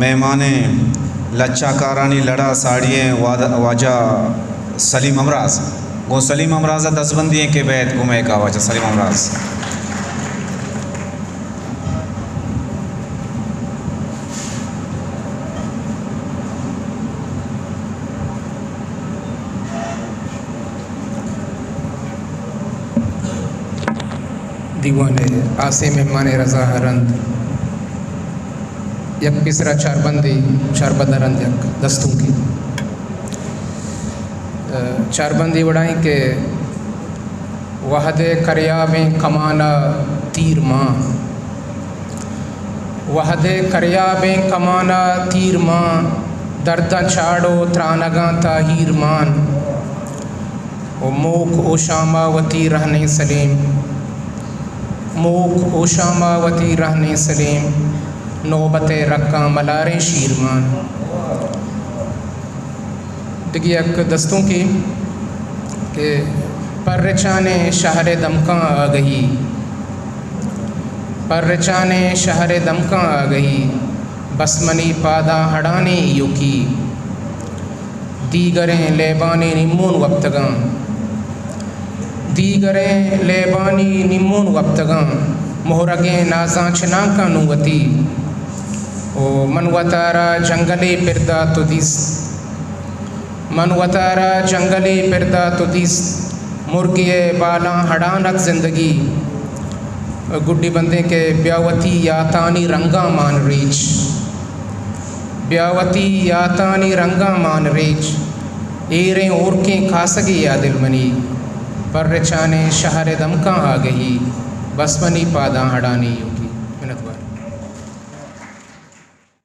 مہمانیں لچہ کارانی لڑ ءَ ساڑی ئیں واد-، واجہ سلیم ہمراز۔ گوں سلیم ہمراز ءَ دزبندی ایں کہ بیت گوں مئے کا واجہ سلیم ہمراز۔ دیوان ءِ ہاسیں مہمان ءِ رضا ءَ رند یک پیسرا چاربندے، چاربند ءَ رند یک دستونکے۔ چاربندے وڑائیں کہ وہد ءِ کریابیں کمان ءَ تیر مان، وہد ءِ کریابیں کمان ءَ تیر مان، درداں چاڑ ءُ ترانگاں تاہیر مان۔ ءُ موک ہوشام ءَ وتی رہنیں سلیم، موک ہوشام ءَ وتی رہنیں سلیم، نوبت ءِ رکاں ملاریں شیر مان۔ دگہ یک دستونکے کہ پرچانیں شہر ءِ دمکاں آگہی، پرچانیں شہر ءِ دمکاں آگہی، بس منی پاداں ہڑانیں ایوکی۔ دیگریں لیبانی نیمون وپتگاں، دیگریں لیبانی نیمون وپتگاں، مہرگیں نازاں چنانکاں نوں وتی۔ او من وتارا جنگلے پر دات ءُ دیست، من وتارا جنگلے پر دات ءُ دیست، مرگے ءِ بالاں ہڑان ات زندگی۔ گڈی بندیں کہ بیا وتی یاتانی رنگاں مان ریچ، بیا وتی یاتانی رنگاں مان ریچ، ایریں ہورکیں کاسگے یا دل منی، پرچانیں شہر ءِ دمکاں آگہی، بس منی پاداں ہڑانی۔